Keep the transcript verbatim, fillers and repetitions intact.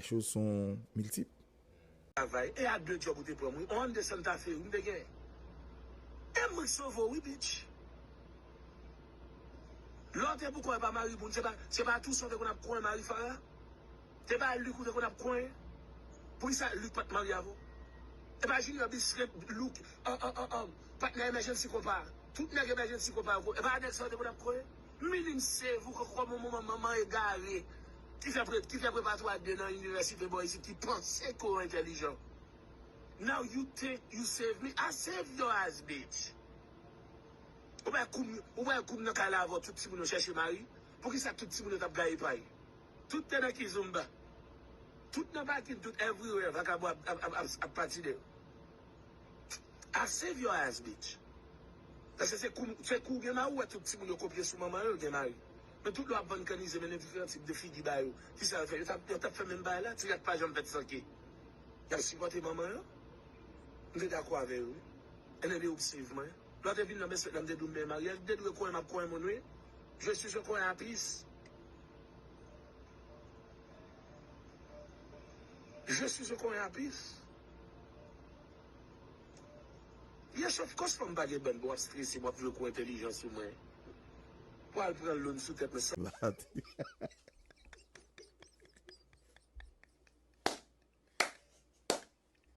Cho son miltip. Travay. E a de djòb ou te pran m, wi. On de Santa Fe, wi, m te gen. E mwen k sove w, wi, bitch. Lè w te pou kwen pa mari moun, se pa, se pa tou sa w te konn ap kwen mari Farah? Se pa Luc ou te konn ap kwen? Poukisa Luc pa t marye avè w? E pa Junior Bisrep, Luc, an, an, an, an, patnè Emergency Compa. Tout nèg Emergency Compa yo, e pa nèg sa yo te konn ap kwen? Minim save ou kòm on manman egare ki fè pre, ki fè prepatwa de nan inivèsite bò isit, ki panse ke w entèlijan. Now you think you save me? I save your ass, bitch. Ou pa kou m, ou pa kou m nan kay la avè w, tout timoun yo chèche mari. Poukisa tout timoun yo t ap gaye pay? Tout te nan kizomba. Tout nan pakin, tout everywhere, vakabon ap, ap, ap, ap, ap pati de. I save your ass, bitch. Paske se kou, se kou gen mari, ou wè tout timoun yo kopye sou manman yo, gen mari. Men tout lè w ap vann kannize, mennen diferan tip de figi ba yo. Kisa yo fè? Yo t ap, yo t ap fè menm bagay la, ti rat pa janm fèt san ke. Y ap sipòte manman yo. M te dakò avè yo, wi. And then they obsève mwen. Lè w te vin nan basement la, m te di w m byen marye. L te dwe konyen m ap konyen moun, wi. Je suis un konyen à pis. Je suis un konyen à pis. Yes, of course, fò m pa gen bann, bon, w ap strese, w ap jwe kou entèlijan sou mwen. Pou al pran loun sou tèt mwen. Sa